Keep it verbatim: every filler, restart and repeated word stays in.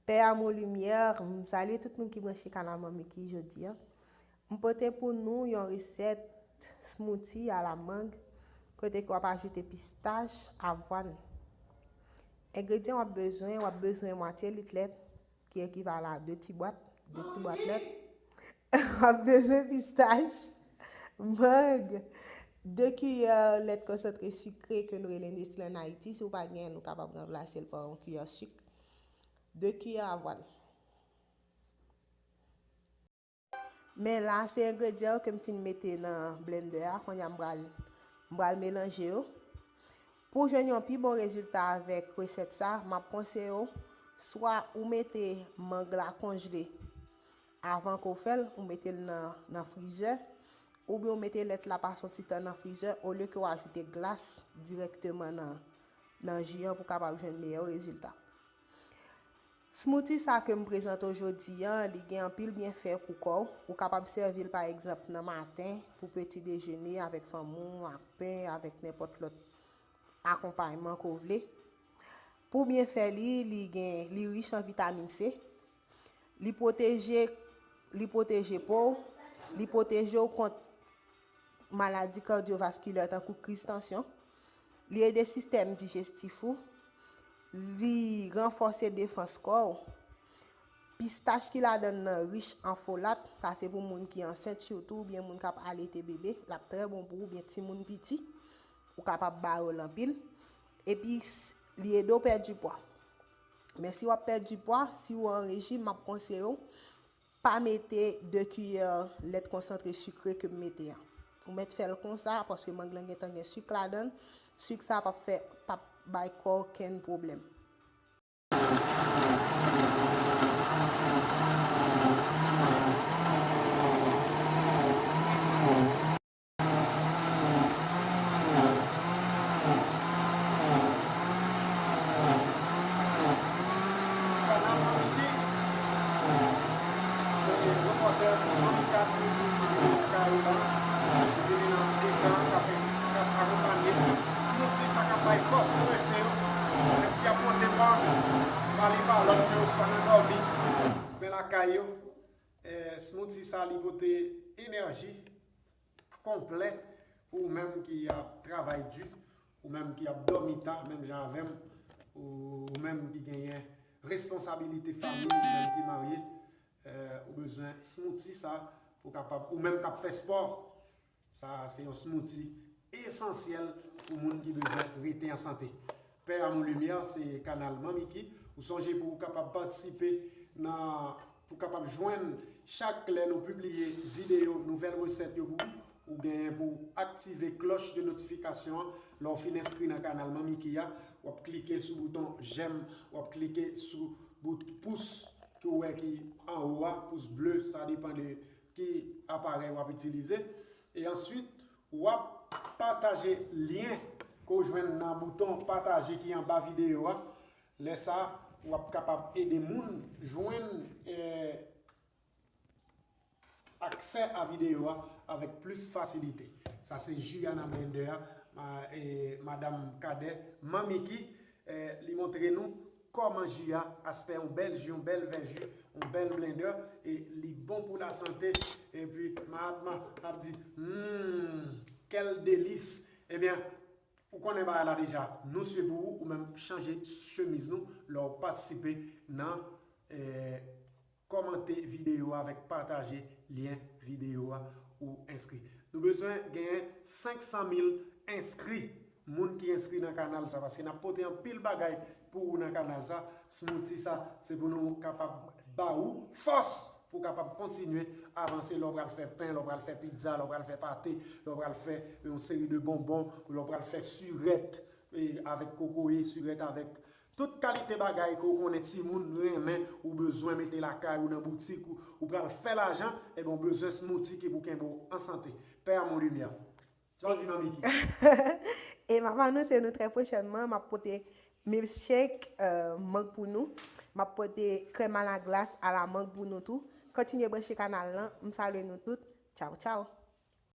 Pè Amour Lumière, m salye tout moun ki branche kanal Manmi Ki jodi a. M pote pou nou yon resèt smoothie a la mang, kote ke w ap ajoute pistach, avwàn. Engredyan w ap bezwen, w ap bezwen mwatye lit lèt, ki ekivalan a de ti bwat, de ti bwat lèt. W ap bezwen pistach, mang, de kiyè lèt konsantre sikre ke nou rele Nestlé ann Ayiti. Si w pa gen, nou kapab ranplase l pa yon kiyè sik. De kiyè avwàn. Men la, se engredyan yo ke m fin mete nan blendè a. Kounye a, m pral, m pral melanje yo. Pou w jwenn yon pi bon rezilta avèk resèt sa, m ap konseye w swa ou mete mang la konjle avan ke w fè l, ou mete l nan, nan frizè, oubyen ou mete lèt la pase yon ti tan nan frizè, olye ke w ajoute glas dirèkteman nan, nan ji an pou w kapab jwenn meyè rezilta. Smoothie sa ke m prezante w jodi a, li gen anpil byenfè pou kò w. Ou kapab sèvi l, pa egzanp, nan maten, pou peti dejene, avèk fanmi w, ak pen, avèk nenpòt lòt akonpayman ke w vle. Pou byenfè li, li gen, li rich an vitamin C. Li pwoteje, li pwoteje po w, li pwoteje w kont maladi kadyovaskilè tankou kriz tansyon. Li ede sistèm dijestif ou. Li ranfòse defans kò w. Pistach ki ladan l nan rich an folat, sa se pou moun ki ansent sitou, oubyen moun k ap alete bebe, l ap trè bon pou ou, oubyen timoun piti, ou kapab ba yo l anpil. Epi, s- li ede w pèdi pwa. Men si w ap pèdi pwa, si w an rejim, m ap konseye w pa mete de kiyè lèt konsantre sikre ke m mete a. Ou mèt fè l konsa, paske mang lan gentan gen sik ladan l. Sik sa p ap fè, p ap bay kò w okenn pwoblèm. Kanal Manmi Ki, se repòtè Manmi Kat ki vini nan kay la, ki vini nan mitan, k ap, k ap akonpanye smoothie sa k ap bay fòs prese yo, ki ap monte pa, pa li pa lòt ke yo swa nan dòmi, men lakay yo. Eh, smoothie sa, li pote enèji konplè pou ou menm ki ap travay di, ou menm ki ap dòmi ta, menm jan avè m, ou, ou menm ki genyen responsabilite fanmi, ou menm ki marye, eh, ou bezwen smoothie sa pou kapab, ou menm k ap fè spò, sa se yon smoothie esansyèl pou moun ki bezwen rete an sante. Pè Amour Lumière, se kanal Manmi Ki. Ou sonje pou ou kapab patisipe nan, pou kapab jwenn chak lè nou pibliye videyo, nouvèl resèt yo pou ou, ou genyen pou aktive klòch de notifikasyon an. Lè w fin enskri nan kanal Manmi Ki a, w ap klike sou bouton j'aime, w ap klike sou bout pous ke w wè ki anwo a, pous ble, sa depann de ki aparèy w ap itilize. E answit, w ap pataje lyen ke w jwenn nan bouton pataje ki anba videyo a. Lè sa, w ap kapab ede moun jwenn, eh, aksè a videyo a avèk plis fasilite. Sa se ji a nan blendè a, ma-, e, Madanm Kadè, Manmi Ki, eh, li montre nou kòman ji a, aspè yon bèl ji, yon bèl vè ji, yon bèl blendè, e li bon pou lasante. Epi Mahatma ap di, hmm, quel délice. Ebyen, ou konnen bagay la deja, nou swiv pou ou, ou menm chanje chemiz nou lè w patisipe nan, eh, kòmante videyo a avèk pataje lyen videyo a ou enskri. Nou bezwen genyen senk san mil enskri, moun ki enskri nan kanal sa, paske n ap pote anpil bagay pou ou nan kanal sa. Smoothie sa, se pou nou kapab ba ou fòs pou w kapab kontinye avanse lè w pral fè pen, lè w pral fè pizza, lè w pral fè pate, lè w pral fè yon seri de bonbon, lè w pral fè sirèt, e, avèk kokoye, sirèt avèk tout kalite bagay ke w konnen timoun renmen, ou bezwen mete lakay ou, nan boutik ou, ou pral fè lajan, ebyen, w bezwen smoothie ki pou kenbe w an sante. Pè Amour Lumière. Sa w di, Manmi Ki? E m ap anonse nou trè pwochènman, m ap pote milkshake, euh, mang pou nou. M ap pote krèm a la glas a la mang pou nou tou. Kontinye branche kanal lan. M salye nou tout. Tchaw, tchaw.